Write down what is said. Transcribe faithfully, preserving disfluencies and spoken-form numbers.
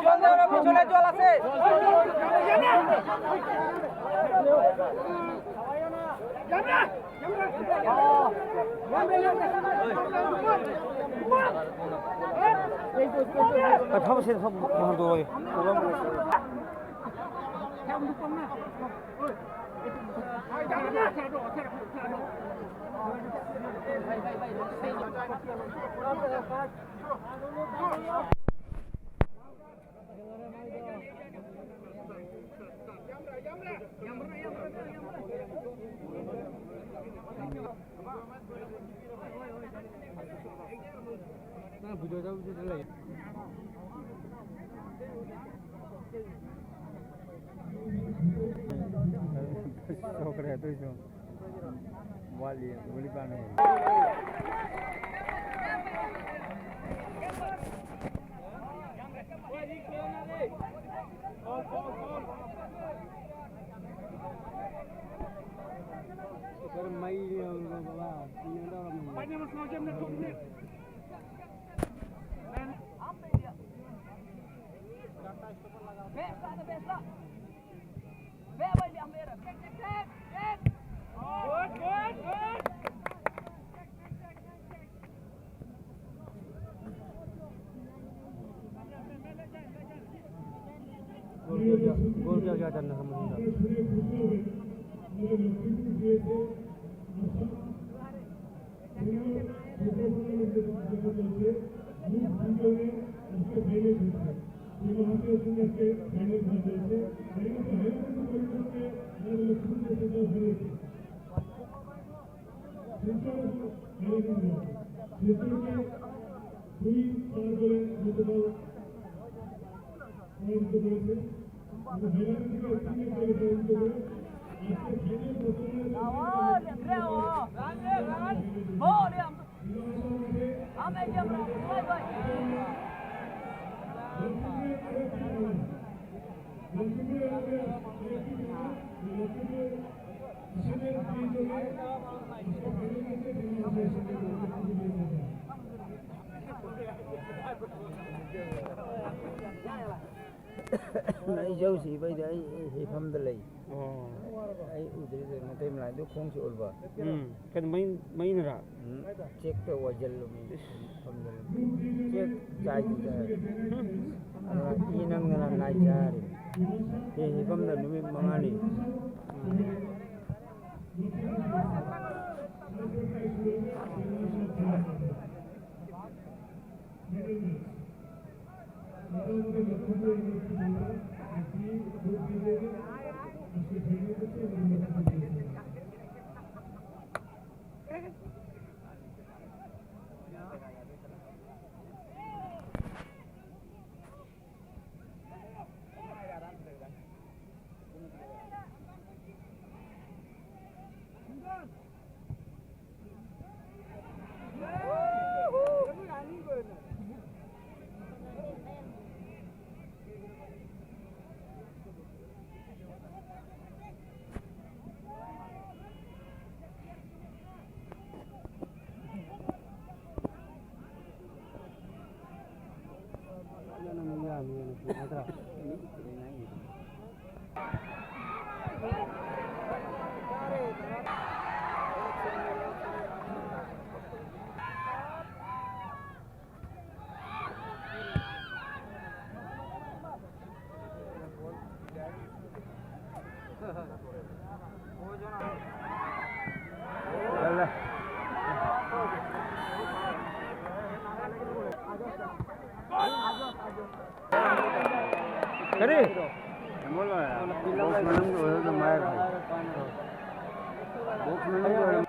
জল দেওয়ার পিছনে জল আছে। ভাবো সে সব বন্ধ হয়ে। ꯁꯣꯛꯈ꯭ꯔꯦ ꯑꯗꯨꯏꯁꯨ꯫ ꯋꯥꯠꯂꯤ, ꯒꯣꯂꯤ ꯄꯥꯟꯕ ꯍꯧꯔꯦ꯫ गोल क्या क्या, गोल क्या क्या करना हम लोग का? ꯑꯩ ꯆꯧꯁꯤ ꯏꯕꯩꯗ ꯑꯩ ꯍꯤꯐꯝꯗ ꯂꯩ꯫ ꯑꯣ꯫ ꯑꯩ ꯎꯗ꯭ꯔꯤꯗ ꯃꯇꯩ ꯃꯅꯥꯏꯗꯨ ꯈꯣꯡ ꯆꯣꯠꯂꯕ꯫ ꯎꯝ꯫ ꯀꯩꯅꯣ ꯃꯩ, ꯃꯩꯅꯔꯥ? ꯎꯝ꯫ ꯆꯦꯛꯇ ꯋꯥꯏꯁꯤꯜꯂꯨꯃꯤ꯫ ꯏꯁ꯫ ꯐꯝꯗꯅ꯫ ꯆꯦꯛ ꯆꯥꯏꯗꯨꯗ꯫ ꯎꯝ꯫ ꯑꯗꯨꯅ ꯏ ꯅꯪꯗꯅ ꯅꯥꯏ ꯆꯥꯔꯤ꯫ ꯍꯤ ꯍꯤꯐꯝꯗ ꯅꯨꯃꯤꯠ ꯃꯉꯥꯅꯤ꯫ ꯎꯝ꯫ ꯀꯔꯤ? ꯕꯣꯛꯁ ꯃꯅꯨꯡꯗ ꯑꯣꯏꯔꯒ ꯃꯥꯏ ꯕꯣꯛꯁ ꯃꯅꯨꯡꯗ ꯑꯣꯏꯔꯒ